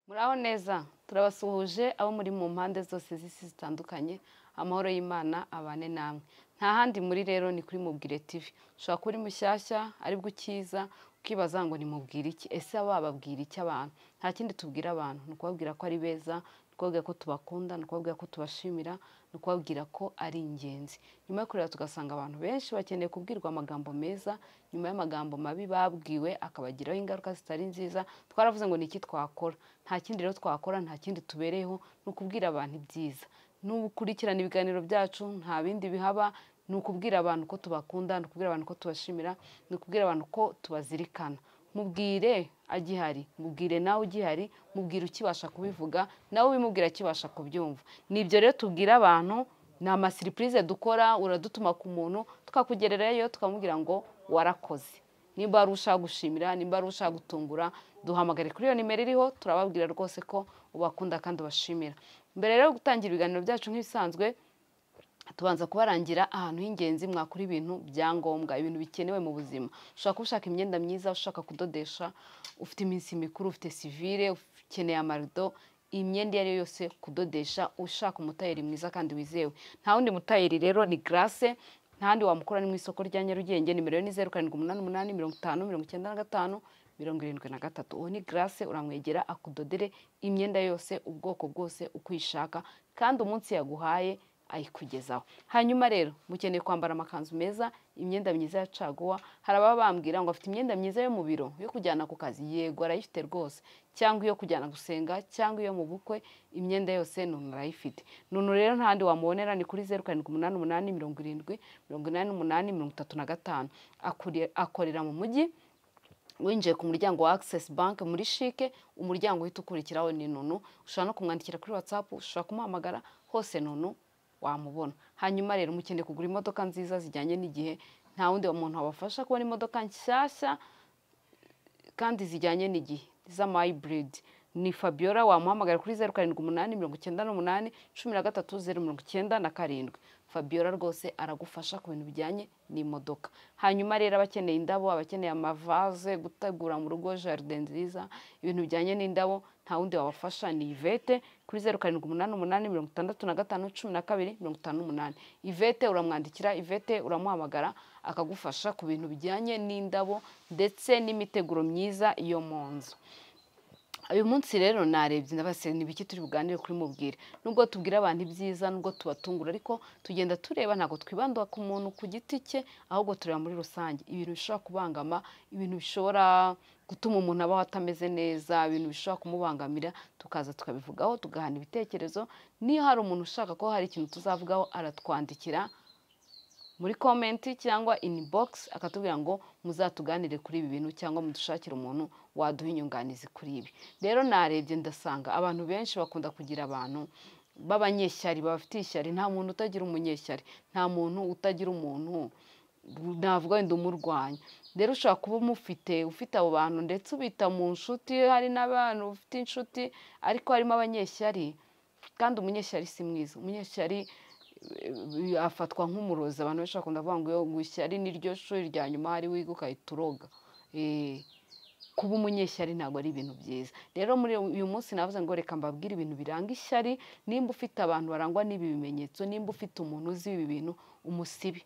Muraho neza, turabasuhuje abo muri mu mpande zose z'isi zitandukanye, amahoro y'Imana abane namwe. Nta handi muri rero ni kuri Mubwire TV. Ushobora kuba uri mushyashya aribwo ukiza ukibaza ngo nimubwire iki? Ese bababwira iki abantu? Nta kindi tubwira abantu, ni ukubabwira ko ari beza, ni ukubabwira ko tubakunda, ni ukubabwira ko tubashimira, ni ukubabwira ko ari ingenzi. Nyuma yo kureba tugasanga abantu benshi bakeneye kubwirwa amagambo meza, nyuma y'amagambo mabi babwiwe akabagiraho ingaruka zitari nziza, twaravuze ngo ni iki twakora? Nta kindi rero twakora, nta kindi tubereyeho, ni ukubwira abantu ibyiza. Nukurikirana ibiganiro byacu nta bindi bihaba, ni ukubwira abantu ko tubakunda, ni ukubwira abantu ko tubashimira, ni ukubwira abantu ko tubazirikana. Mubwire agihari, mubwire nawe ugihari, mubwire ukibasha kubivuga, nawe ubimubwira akibasha kubyumva. Ni ibyo rero tubwira abantu, ni amasiripurize dukora, uradutuma ku muntu tukakugererayo tukamubwira ngo warakoze. Nimba ari ushaka gushimira, nimba ari ushaka gutungura, duhamagare kuri iyo nimero iriho, turababwira rwose ko ubakunda kandi ubashimira. Mbere rero yo gutangira ibiganiro byacu nk'ibisanzwe, tubanza kubarangira ahantu h'ingenzi mwakura ibintu bya ngombwa, ibintu bikenewe mu buzima. Ushobora kuba ushaka imyenda myiza, ushaka kudodesha, ufite iminsi mikuru, ufite sivile, ukeneye amarido, imyenda iyo ari yo yose kudodesha, ushaka umutayeri mwiza kandi wizewe. Nta wundi mutayeri rero ni Grace, nta handi wamukura ni mu isoko rya Nyarugenge, nimero ye ni 0788 50 95 73. Uwo ni Grace, uramwegera akudodere imyenda yose, ubwoko bwose uko uyishaka, kandi umunsi yaguhaye ayikugezaho. Hanyuma rero mukeneye kwambara amakanzu meza, imyenda myiza ya caguwa. Hari ababa bambwira ngo afite imyenda myiza yo mu biro yo kujyana ku kazi, yego arayifite rwose, cyangwa iyo kujyana gusenga, cyangwa iyo mu bukwe, imyenda yose Nunu arayifite. Nunu rero nta handi wamubonera ni kuri 0788 70 88 35. Akorera mu mujyi, winjiye ku muryango wa Access Bank muri CHIC, umuryango uhita ukurikiraho ni Nunu. Ushobora no kumwandikira kuri WhatsApp, ushobora kumuhamagara, hose Nunu wamubona. Hanyuma rero mukeneye kugura imodoka nziza zijyanye n'igihe, nta wundi muntu wabafasha kubona imodoka nshyashya kandi zijyanye n'igihe z'ama hybrid ni Fabiola. Wamuhamagara kuri 078 98 13 097. Fabiola rwose aragufasha ku bintu bijyanye n'imodoka. Hanyuma rero abakeneye indabo, abakeneye amavaze, gutegura mu rugo jardin nziza, ibintu bijyanye n'indabo, nta wundi wabafasha ni Yvette kuri 0788 65 12 58. Yvette uramwandikira, Yvette uramuhamagara akagufasha ku bintu bijyanye n'indabo ndetse n'imiteguro myiza yo mu nzu. Uyu munsi rero narebye ndabase ni biki turi buganire kuri Mubwire. Nubwo tubwira abantu ibyiza, nubwo tubatungura, ariko tugenda tureba, ntabwo twibanda ku muntu ku giti cye, ahubwo tureba muri rusange ibintu bishobora kubangama, ibintu bishobora gutuma umuntu abaho atameze neza, ibintu bishobora kumubangamira, tukaza tukabivugaho, tugahana ibitekerezo. Niyo hari umuntu ushaka ko hari ikintu tuzavugaho, aratwandikira muri comment cyangwa inbox akatubwira ngo muzatuganire kuri ibi bintu, cyangwa mudushakire umuntu waduha inyunganizi kuri ibi. Rero narebye ndasanga abantu benshi bakunda kugira abantu b'abanyeshyari, babafitiye ishyari. Nta muntu utagira umunyeshyari, nta muntu utagira umuntu navuga wenda umurwanya. Rero ushobora kuba umufite, ufite abo bantu, ndetse ubita mu nshuti, hari n'abantu ufite inshuti ariko harimo abanyeshyari. Kandi umunyeshyari si mwiza, umunyeshyari afatwa nk'umurozi. Abantu benshi bakunda kuvuga ngo ngo ishyari ni ryo shuri rya nyuma, hari wiga ugahita uroga. Kuba umunyeshyari ntabwo ari ibintu byiza. Rero muri uyu munsi navuze ngo reka mbabwire ibintu biranga ishyari. Nimba ufite abantu barangwa n'ibi bimenyetso, nimba ufite umuntu uzi ibi bintu, umusibe,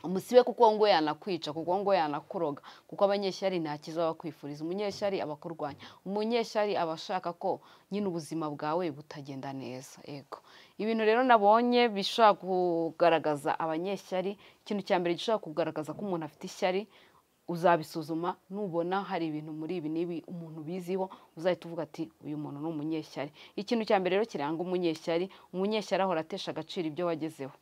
umusibe, kuko ngo yanakwica, kuko ngo yanakuroga, kuko abanyeshyari nta cyiza bakwifuriza. Umunyeshyari aba akurwanya, umunyeshyari aba ashaka ko nyine ubuzima bwawe butagenda neza. Yego, ibintu rero nabonye bishobora kugaragaza abanyeshyari, ikintu cya mbere gishobora kugaragaza ko umuntu afite ishyari, uzabisuzuma nubona hari ibintu muri ibi n'ibi umuntu ubiziho, uzahita uvuga ati uyu muntu ni umunyeshyari. Ikintu cya mbere rero kiranga umunyeshyari, umunyeshyari ahora atesha agaciro ibyo wagezeho.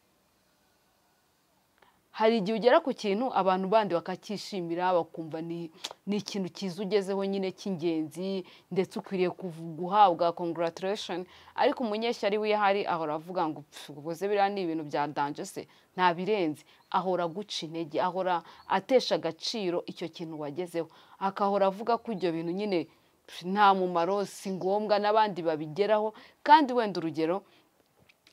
Hari igihe ugera ku kintu abantu bandi bakacyishimira, bakumva ni ikintu cyiza ugezeho nyine cy'ingenzi, ndetse ukwiriye guhabwa congratulation, ariko umunyeshyari we ahari ahora avuga ngo ubwo se biriya ni ibintu bya danger se, nta birenze. Ahora aguca intege, ahora atesha agaciro icyo kintu wagezeho, akahora avuga ko ibyo bintu nyine nta mumaro, si ngombwa, n'abandi babigeraho. Kandi wenda urugero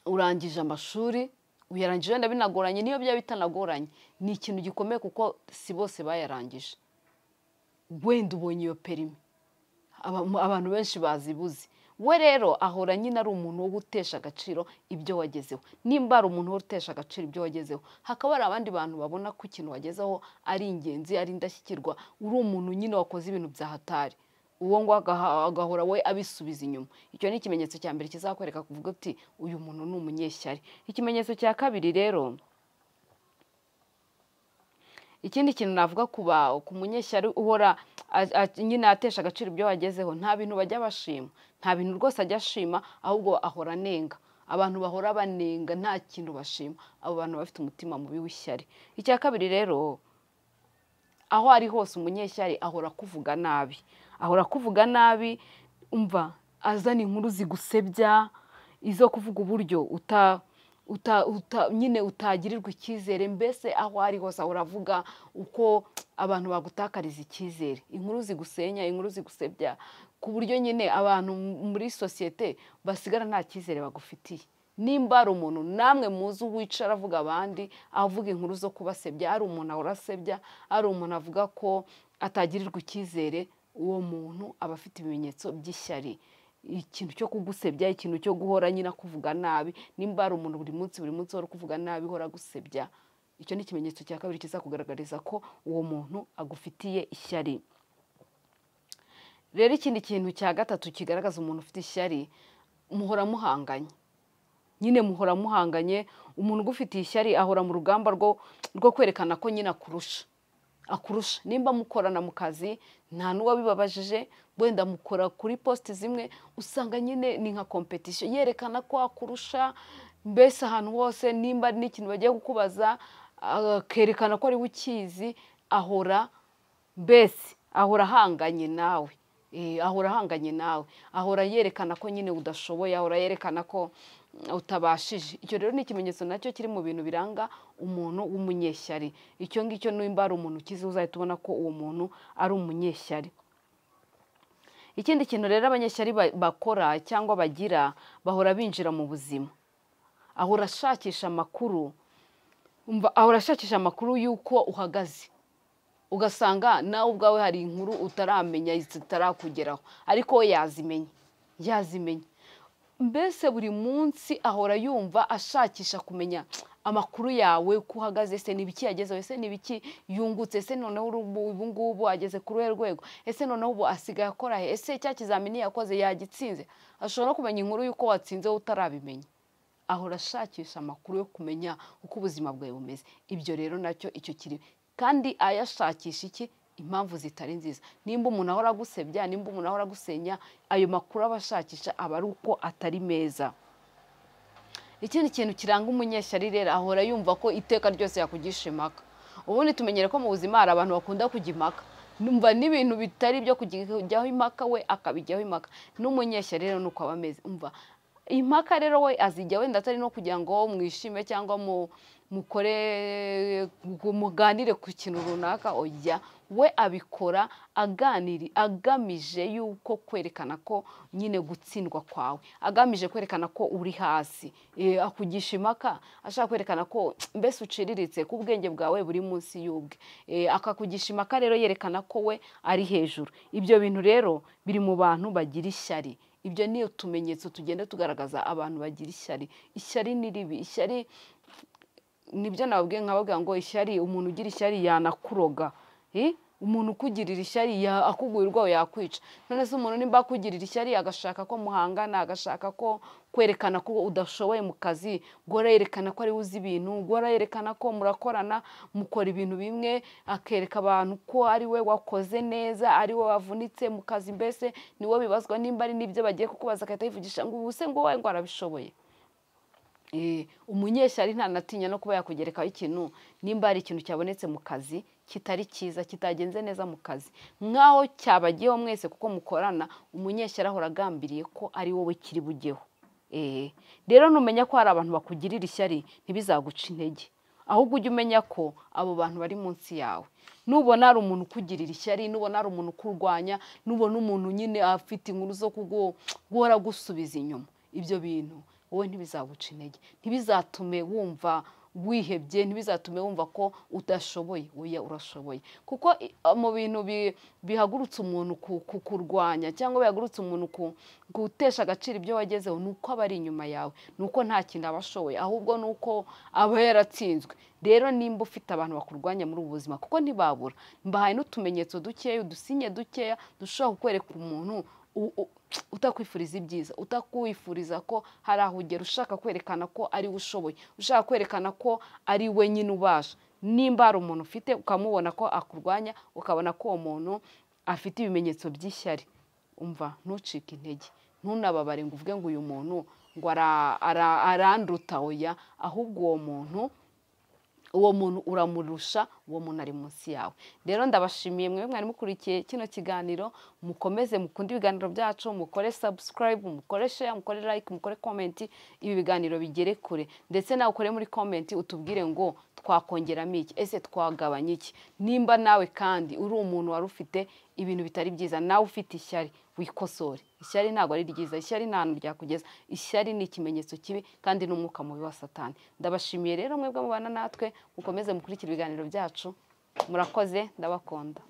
urangije amashuri, uyarangije wenda binagoranye, niyo byaba bitanagoranye ni ikintu gikomeye kuko si bose bayarangije. Wenda ubonye iyo permis, Abantu benshi bazibuze. We rero ahora nyine ari umuntu wo gutesha agaciro ibyo wagezeho. Nimba ari umuntu wo gutesha agaciro ibyo wagezeho, hakaba hari abandi bantu babona ko ikintu wagezeho ari ingenzi, ari indashyikirwa, uri umuntu nyine wakoze ibintu bya hatari, uwo ngo agahora we abisubiza inyuma. Icyo ni ikimenyetso cya mbere kizakwereka kuvuga uti uyu muntu ni umunyeshyari. Ikimenyetso cya kabiri rero, ikindi kintu navuga kuba ku munyeshyari uhora nyine atesha agaciro ibyo wagezeho, nta bintu bajya bashima, nta bintu rwose ajya ashima, ahubwo ahora anenga. Abantu bahora banenga nta kintu bashima, abo bantu bafite umutima mubi w'ishyari. Icya kabiri rero, aho ari hose umunyeshyari ahora kuvuga nabi, ahora kuvuga nabi, umva azana inkuru zigusebya, izo kuvuga uburyo nyine utagirirwa icyizere. Mbese aho ari hose ahora avuga uko abantu bagutakariza icyizere, inkuru zigusenya, inkuru zigusebya, ku buryo nyine abantu muri sosiyete basigara nta cyizere bagufitiye. Nimba ari umuntu namwe muzi wicara avuga abandi, avuga inkuru zo kubasebya, ari umuntu ahora asebya, ari umuntu avuga ko atagirirwa icyizere, uwo muntu aba afite ibimenyetso by'ishyari. Ikintu cyo kugusebya, ikintu cyo guhora nyine akuvuga nabi. Nimba ari umuntu buri munsi uhora kuvuga nabi, uhora gusebya, icyo ni ikimenyetso cya kabiri kizakugaragariza ko uwo muntu agufitiye ishyari. Rero ikindi kintu cya gatatu kigaragaza umuntu ufite ishyari, muhora muhanganye. Nyine muhora muhanganye. Umuntu ugufitiye ishyari ahora mu rugamba rwo kwerekana ko nyine akurusha. Nimba mukorana mu kazi nta n'uwabibabajije, wenda mukora kuri post zimwe, usanga nyine ni nka competition, yerekana ko akurusha mbese ahantu hose. Nimba ari n'ikintu bagiye kukubaza akerekana ko ari we ukizi, ahora mbese ahora ahanganye nawe. Ahora ahanganye nawe, ahora yerekana ko nyine udashoboye, ahora yerekana ko utabashije. Icyo rero ni ikimenyetso nacyo kiri mu bintu biranga umuntu w'umunyeshyari. Icyo ngicyo nimba ari umuntu ukize uzahita ubona ko uwo muntu ari umunyeshyari. Ikindi kintu rero abanyeshyari bakora cyangwa bagira, bahora binjira mu buzima. Ahora ashakisha amakuru, umva, ahora ashakisha amakuru y'uko uhagaze. Ugasanga nawe ubwawe hari inkuru utaramenya zitarakugeraho, ariko we yazimenye. Mbese buri munsi ahora yumva ashakisha kumenya amakuru yawe, uko uhagaze, ese ni ibiki yagezeho, ese ni ibiki yungutse, ese noneho ubu ngubu ageze kuri uruhe rwego, ese noneho ubu asigaye akora he, ese cya kizamini yakoze yagitsinze. Ashobora no kumenya inkuru y'uko watsinze wowe utarabimenya. Ahora ashakisha amakuru yo kumenya uko ubuzima bwawe bumeze. Ibyo rero nacyo icyo kiri, kandi ayashakisha iki? Impamvu zitari nziza. Nimba umuntu ahora agusebya, nimba umuntu ahora agusenya, ayo makuru aba ashakisha aba ari uko atari meza. Ikindi kintu kiranga umunyeshyari rero, ahora yumva ko iteka ryose yakugisha impaka. Ubundi tumenyere ko mu buzima hari abantu bakunda kujya impaka, numva n'ibintu bitari byo kujyaho impaka we akabijyaho impaka. N'umunyeshyari rero nuko aba ameze. Umva impaka rero we azijya wenda atari no kugira ngo mwishime cyangwa mukore muganire ku kintu runaka, oya, we abikora aganiri agamije yuko kwerekana ko nyine gutsindwa kwawe, agamije kwerekana ko uri hasi. Akugisha impaka ashaka kwerekana ko mbese uciriritse, ko ubwenge bwawe buri munsi y'ubwe. Akakugisha impaka rero yerekana ko we ari hejuru. Ibyo bintu rero biri mu bantu bagira ishyari. Ibyo ni utumenyetso tugenda tugaragaza abantu bagira ishyari. Ishyari ni ribi, ishyari nibyo nababwiye nkababwira ngo ishyari, umuntu ugira ishyari yanakuroga. Umuntu ukugirira ishyari akuguye urwaho yakwica. None se umuntu nimba akugirira ishyari agashaka ko muhangana, agashaka ko kwerekana ko udashoboye mu kazi, guhora yerekana ko ari uzi ibintu, guhora yerekana ko murakorana mukora ibintu bimwe, akereka abantu ko ari we wakoze neza, ari we wavunitse mu kazi, mbese niwe bibazwa. Nimba ari n'ibyo bagiye kukubaza agahita yivugisha ngo ubu se ngo wowe ngo arabishoboye. Umunyeshyari ntanatinya no kuba yakugerekaho ikintu. Nimba hari ikintu cyabonetse mu kazi kitari cyiza, kitagenze neza mu kazi, nkaho cyabagiyeho mwese kuko mukorana, umunyeshyari ahora agambiriye ko ari wowe kiri bugeho. Rero numenya ko hari abantu bakugirira ishyari ntibizaguca intege, ahubwo ujye umenya ko abo bantu bari munsi yawe. Nubona ari umuntu ukugirira ishyari, nubona ari umuntu ukurwanya, nubona umuntu nyine afite inkuru zo guhora gusubiza inyuma, ibyo bintu wowe ntibizaguca intege, ntibizatume wumva wihebye, ntibizatume wumva ko udashoboye. Oya, urashoboye. Kuko mu bintu bihagurutsa umuntu kukurwanya cyangwa bihagurutsa umuntu gutesha agaciro ibyo wagezeho, ni uko aba ari inyuma yawe, ni uko nta kintu aba ashoboye, ahubwo ni uko aba yaratsinzwe. Rero nimba ufite abantu bakurwanya muri ubu buzima, kuko ntibabura, mbahaye n'utumenyetso dukeya, udusinye dukeya dushobora kukwereka umuntu utakwifuriza ibyiza, utakwifuriza ko hari aho ugera, ushaka kwerekana ko ari we ushoboye, ushaka kwerekana ko ari we nyine ubasha. Nimba hari umuntu ufite ukamubona ko akurwanya, ukabona ko uwo muntu afite ibimenyetso by'ishyari, umva, ntucike intege, ntunababare ngo uvuge ngo uyu muntu ngo aranduta. Oya, ahubwo uwo muntu uramurusha, uwo muntu ari munsi yawe. Rero ndabashimiye mwe mwari mukurikiye kino kiganiro, mukomeze mukunde ibiganiro byacu, mukore subscribe, mukore share, mukore like, mukore comment, ibi biganiro bigere kure. Ndetse nawe ukore muri comment utubwire ngo twakongeramo iki, ese twagabanya iki. Nimba nawe kandi uri umuntu wari ufite ibintu bitari byiza, nawe ufite ishyari, wikosore. Ishyari ntabwo ari ryiza, ishyari nta hantu ryakugeza, ishyari ni ikimenyetso kibi kandi n'umwuka mubi wa Satani. Ndabashimiye rero mwebwe mubana natwe, mukomeze mukurikire ibiganiro byacu. Murakoze, ndabakunda.